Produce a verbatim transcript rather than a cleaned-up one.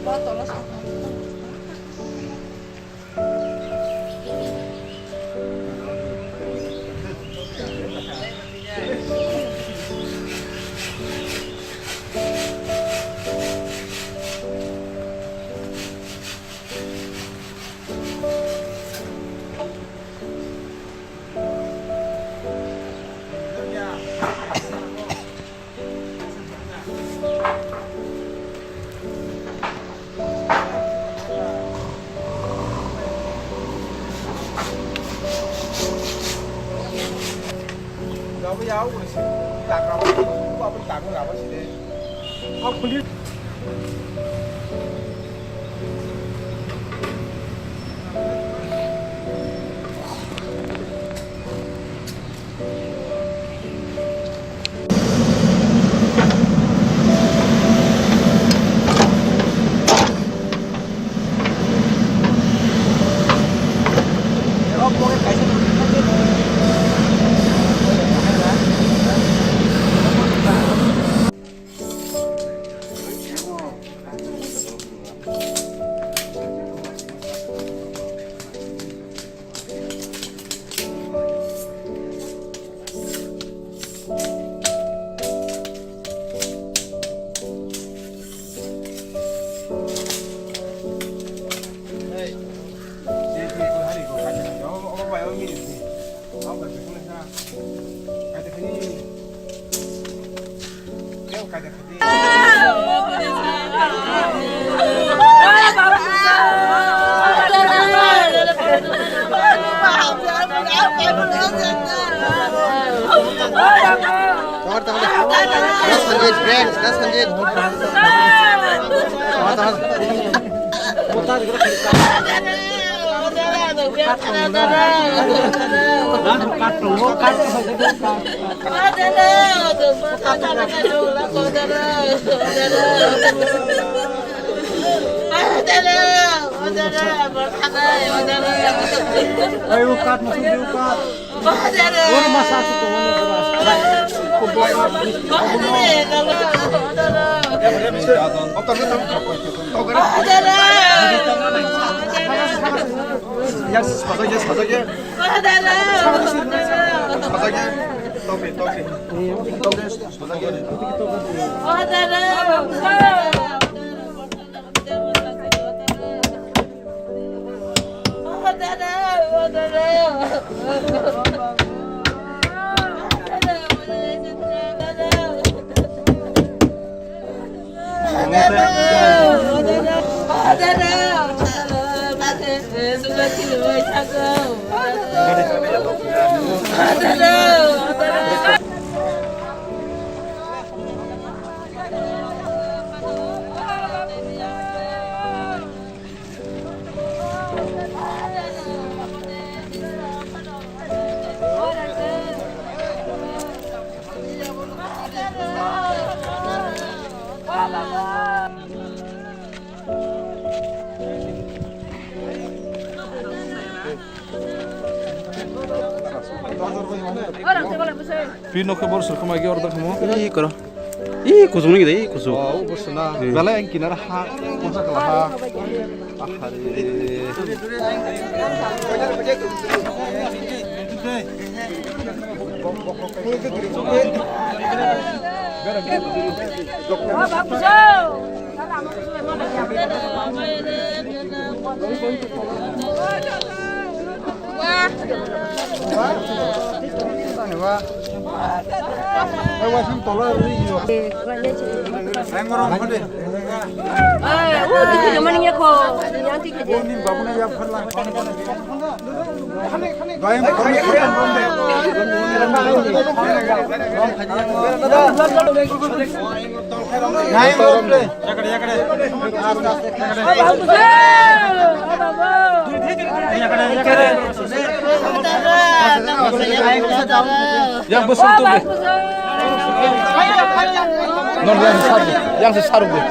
Tokar, tokar. Das Sanjit, friends, das Sanjit. Tokar, tokar. Ai, ukat, masuk di ukat. Oro masa aswk tongo, oro masa. Yang sajak ya, sajak ya. Sajak ya. Topi, topi. Topi, sajak ya. Pi nokhe bor sir khama ge order khamo. Ih, koro. Ih, kuchuk ni gidai, ih, kuchuk. Oh, bor sir na. Eh. Belai ang kinar ha, kuchuk kala ha. Ahare. Yang besar tu be. Nor yang sesar be. Yang sesar be.